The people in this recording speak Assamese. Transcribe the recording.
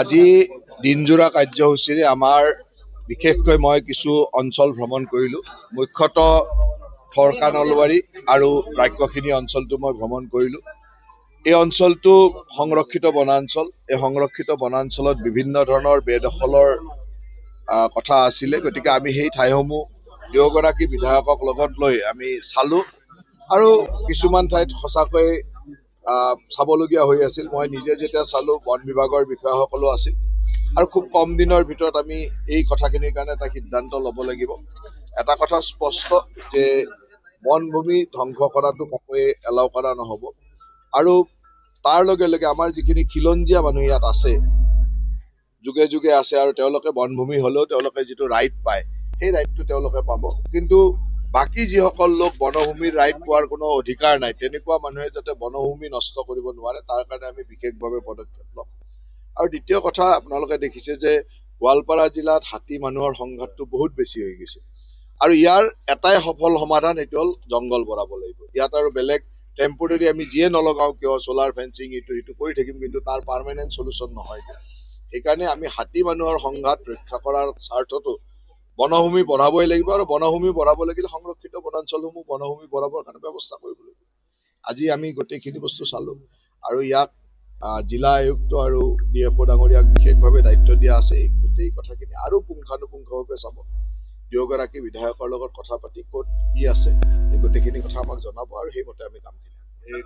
আজি দিনজোৰা কাৰ্যসূচীৰে আমাৰ বিশেষকৈ মই কিছু অঞ্চল ভ্ৰমণ কৰিলোঁ। মুখ্যতঃ থৰকা নলবাৰী আৰু ৰাক্ষসিনী অঞ্চলটো মই ভ্ৰমণ কৰিলোঁ। এই অঞ্চলটো সংৰক্ষিত বনাঞ্চল। এই সংৰক্ষিত বনাঞ্চলত বিভিন্ন ধৰণৰ বেদখলৰ কথা আছিলে, গতিকে আমি সেই ঠাইসমূহ দুয়োগৰাকী বিধায়কক লগত লৈ আমি চালোঁ আৰু কিছুমান ঠাইত সঁচাকৈ চাবলগীয়া হৈ আছিল। মই নিজে যেতিয়া চালোঁ, বন বিভাগৰ বিষয়াসকলো আছিল আৰু খুব কম দিনৰ ভিতৰত আমি এই কথাখিনিৰ কাৰণে এটা সিদ্ধান্ত ল'ব লাগিব। এটা কথা স্পষ্ট যে বনভূমি ধ্বংস কৰাটো কাকোৱে এলাউ কৰা নহ'ব আৰু তাৰ লগে লগে আমাৰ যিখিনি খিলঞ্জীয়া মানুহ ইয়াত আছে, যুগে যুগে আছে আৰু তেওঁলোকে বনভূমি হ'লেও তেওঁলোকে যিটো ৰাইট পায়, সেই ৰাইটটো তেওঁলোকে পাব। কিন্তু বাকী যিসকল লোক বনভূমিৰ ৰাইট পোৱাৰ কোনো অধিকাৰ নাই, তেনেকুৱা মানুহে যাতে বনভূমি নষ্ট কৰিব নোৱাৰে, তাৰ কাৰণে আমি বিশেষভাৱে পদক্ষেপ ল'ম। আৰু দ্বিতীয় কথা, আপোনালোকে দেখিছে যে গোৱালপাৰা জিলাত হাতী মানুহৰ সংঘাতটো বহুত বেছি হৈ গৈছে আৰু ইয়াৰ এটাই সফল সমাধান, এইটো হ'ল জংঘল বঢ়াব লাগিব। ইয়াত আৰু বেলেগ টেম্পৰেৰী আমি যিয়ে নলগাওঁ কিয়, চ'লাৰ ফেঞ্চিং ইটো সিটো কৰি থাকিম, কিন্তু তাৰ পাৰ্মানেণ্ট চলুচন নহয়। সেইকাৰণে আমি হাতী মানুহৰ সংঘাত ৰক্ষা কৰাৰ স্বাৰ্থতো বনভূমি বঢ়াবই লাগিব আৰু বনভূমি বঢ়াব লাগিলে সংৰক্ষিত বনাঞ্চলসমূহ বনভূমি বঢ়াবৰ কাৰণে ব্যৱস্থা কৰিব লাগিব। আজি আমি গোটেইখিনি বস্তু চালোঁ আৰু ইয়াক জিলা আয়ুক্ত আৰু ডিএফঅ' ডাঙৰীয়াক বিশেষভাৱে দায়িত্ব দিয়া আছে। এই গোটেই কথাখিনি আৰু পুংখানুপুংখভাৱে চাব, দুয়োগৰাকী বিধায়কৰ লগত কথা পাতি ক'ত কি আছে এই গোটেইখিনি কথা আমাক জনাব আৰু সেইমতে আমি কামখিনি